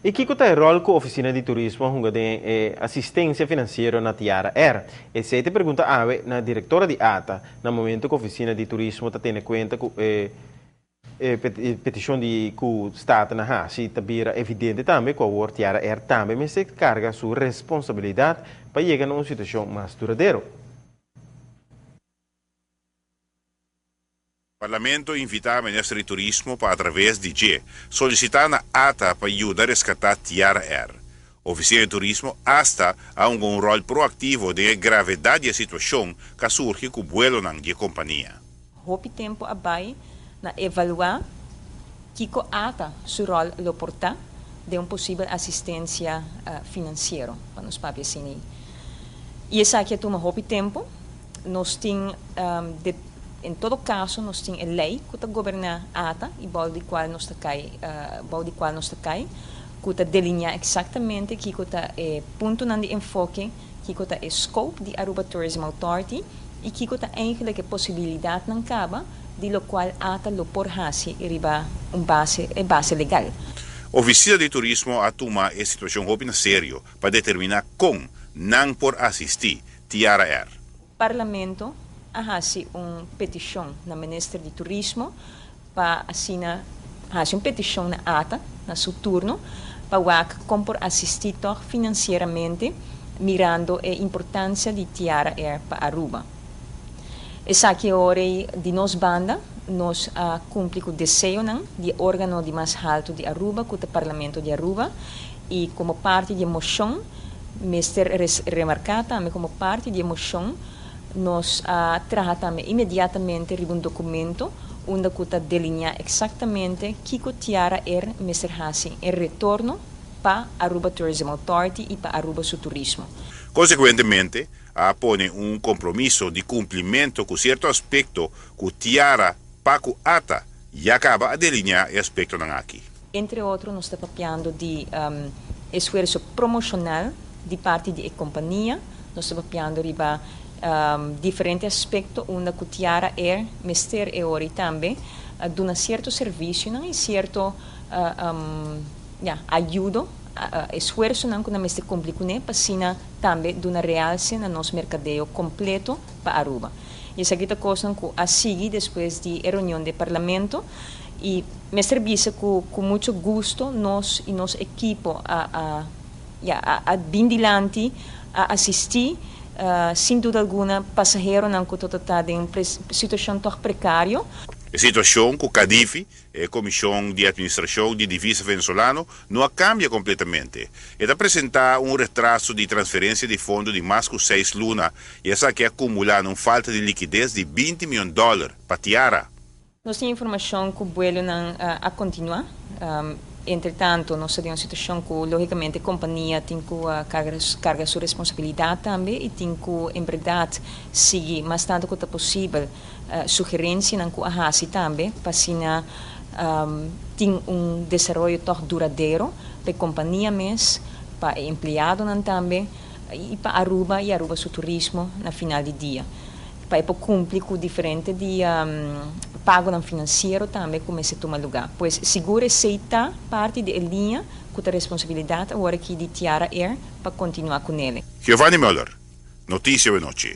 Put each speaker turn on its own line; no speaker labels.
I kiko ta e ròl ku Ofisina di Turismo a hunga den e asistensia finansiero na Tiara Air? Esei ta e pregunta awe na direktora di ata na momento ku Ofisina di Turismo ta tene kuenta ku e petishon di ku Staten a hasi. Ta bira evidente tambe ku awor Tiara Air tambe mester karga su responsabilidat pa yega na un situashon mas duradero.
Parlamento a invitá Minister di Turismo pa atraves di dje solisitá na ata pa yuda reskatá Tiara Air. Ofisina di Turismo asta a hunga un ròl proaktivo den e gravedat di e situashon ku a surgi ku buelonan di e kompania.
Hopi tempu a bai na evaluá kiko ata su ròl lo por ta den un posibel asistensia finansiero, pa nos papia asina ei. I esaki a tuma hopi tempu. Nos tin de en todo caso nos tin e ley cu ta goberna ata y bou di cual nos ta cay bou di cual nos ta cay cu ta delinea exactamente kico ta e puntonan di enfoke, kico ta e scope di Aruba Tourism Authority y kico ta eigenlijk e posibilidadnan caba di locual ata lo por haci riba un base e base legal.
Oficina di Turismo a tuma e situacion hopi na serio pa determina con nan por asisti Tiara Air.
Parlamento a hasi un petishon na Minister di Turismo pa asina hasi un petishon na ata na su turno pa wak kon por asistí tòg finansieramente mirando e importansia di Tiara Air pa Aruba. Esaki e ora ei di nos banda nos a kumpli ku deseonan di e organo di mas haltu di Aruba ku ta Parlamento di Aruba i komo parti di e moshon Mester remarká tambe komo parti di e moshon nos a traha tambe inmediatamente riba un dokumento unda ku ta delineá eksaktamente kiko Tiara Air mester hasi en retorno pa Aruba Tourism Authority i pa Aruba su turismo.
Konsekuentemente a pone un kompromiso di kumplimentu ku sierto aspekto ku Tiara pa ku ata ya kaba a delineá e aspektonan aki.
Entre otro nos ta papiando di esfuerso promoshonal di parti di e kompania, nos ta papiando riba diferente aspekto unda ku Tiara Air mester e ora i tambe duna sierto servisionan i sierto ya ayudo, esfuersonan ku nan mester kumpli kuné pa asina tambe duna realse na nos merkadeo kompleto pa Aruba. I esaki ta kosnan ku a sigui despues di e reunion di e parlamento i mester bisa ku ku mucho gusto nos i nos ekipo a a ya a a bin dilanti a asistí sin duda alguna pasaheronan ku ta ta den un situashon tòg prekario.
E situashon ku Cadivi E Komishon di Atministrashon di Divisa Venezolano no a kambia kompletamente. E ta presentá un retraso di transferensia di fondo di mas ku seis luna i esaki a kumulá na un falta di likides di 20 mion dòler pa Tiara.
Nos tin informashon ku buelonan a kontinuá. Entretanto nos ta den un situashon ku lógikamente kompania tin ku karga su responsabilidat tambe i tin ku en berdat sigui mas tantu ku ta posibel Sugerencianan cu a haci tambe pa asina tin un desaroyo toch duradero pa e compania mes, pa e empleadonan tambe y pa Aruba y Aruba su turismo na final di dia. Pa e por cumpli cu diferente di pagonan financiero tambe cu mester tuma lugar. Pues sigur esey ta parti di e liña cu ta responsabilidad awor aki di Tiara Air pa continua cu nele.
Giovanni Muller, Noticia Awenochi.